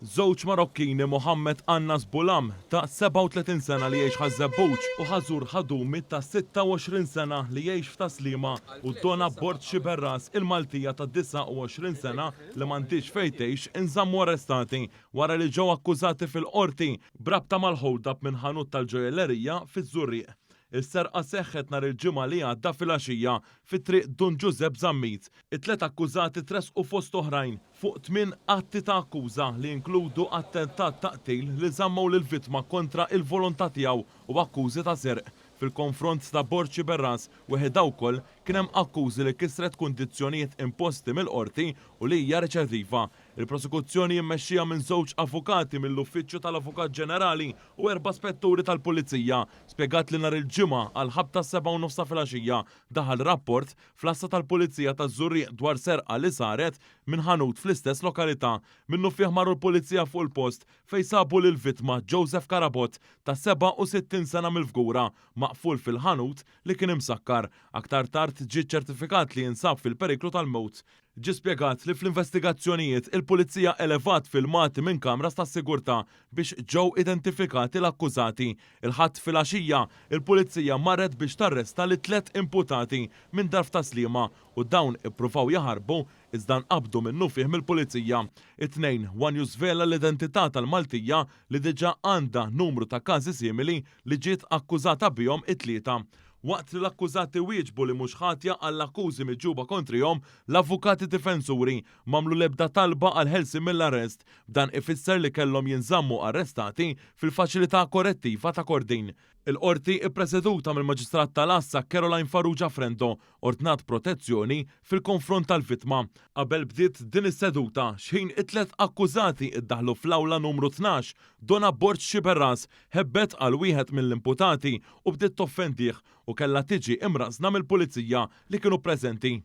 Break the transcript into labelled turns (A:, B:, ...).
A: Żewġ Marokkini Mohammed Annas Boulam ta' 37 sena li jgħix Ħaż-Żebbuġ u Ħażur Ħadoumi ta' 26 sena li jgħix f'Tas-Sliema u Donna Borg Sciberras il-Maltija ta' 29 sena li m'għandhiex fejn tgħix inżammu arrestati wara li ġew akkużati fil-Qorti b'rabta mal-hold-up minn ħanut tal-ġojellerija fiż-Żurrieq. Is-serqa seħħet nhar il-Ġimgħa li għadda filgħaxija fi Triq Dun Ġużepp Zammit. It-tliet akkużati tressqu fost oħrajn fuq tmien atti ta' akkuża li jinkludu attentat ta' qtil li żammew lill-vittma kontra il-volontà tiegħu u akkużi ta' serq. Fil-konfront ta' Borg Sciberras, weħidha wkoll, kien hemm akkużi li kisret kundizzjonijiet imposti mill-Qorti u li hija reċediva. Il-prosekuzzjoni immexxija minn żewġ avukati mill-Uffiċċju tal-Avukat Ġenerali u erba' spetturi tal-Pulizija spjegat li nhar il-Ġimgħa għall-ħabta s-sebgħa u nofs ta' filgħaxija daħal rapport fl-għassa tal-Pulizija taż-Żurrieq dwar serqa li saret minn ħanut fl-istess lokalità. Minnufih marru l-Pulizija fuq il-post fejn sabu lill-vittma Joseph Carabott ta' 67 sena mill-Fgura maqful fil-ħanut li kien imsakkar. Aktar tard ġie ċċertifikat li jinsab fil-periklu tal-mewt. Ġie spjegat li fl-investigazzjonijiet il-Pulizija elevat filmati minn kameras tas-sigurtà biex ġew identifikati l-akkużati. Il-Ħadd filgħaxija, il-Pulizija marret biex tarresta lit-tliet imputati minn dar f'Tas-Sliema u dawn ippruvaw jaħarbu iżda nqabdu minnufih mill-Pulizija. It-Tnejn, one News żvela l-identità tal-Maltija li diġà għandha numru ta' każi simili li ġiet akkużata bihom it-Tlieta. Waqt li l-akkużati wieġbu li mhux ħatja għall-akkużi miġjuba kontrihom, l-avukati difensuri m'għamlu l-ebda talba għall-ħelsien mill-arrest. B'dan ifisser li kellhom jinżammu arrestati fil-Faċilità Korrettiva ta' Kordin. Il-Qorti, ippreseduta mill-Maġistrat tal-Għassa Caroline Farrugia Frendo, ordnat protezzjoni fil-konfront tal-vittma. Qabel bdiet din is-seduta, x'ħin it-tliet akkużati ddaħlu fl-awla numru 12, Donna Borg Sciberras ħebbet għal wieħed mill-imputati u bdiet toffendih u kellha tiġi imrażżna mill-Pulizija li kienu preżenti.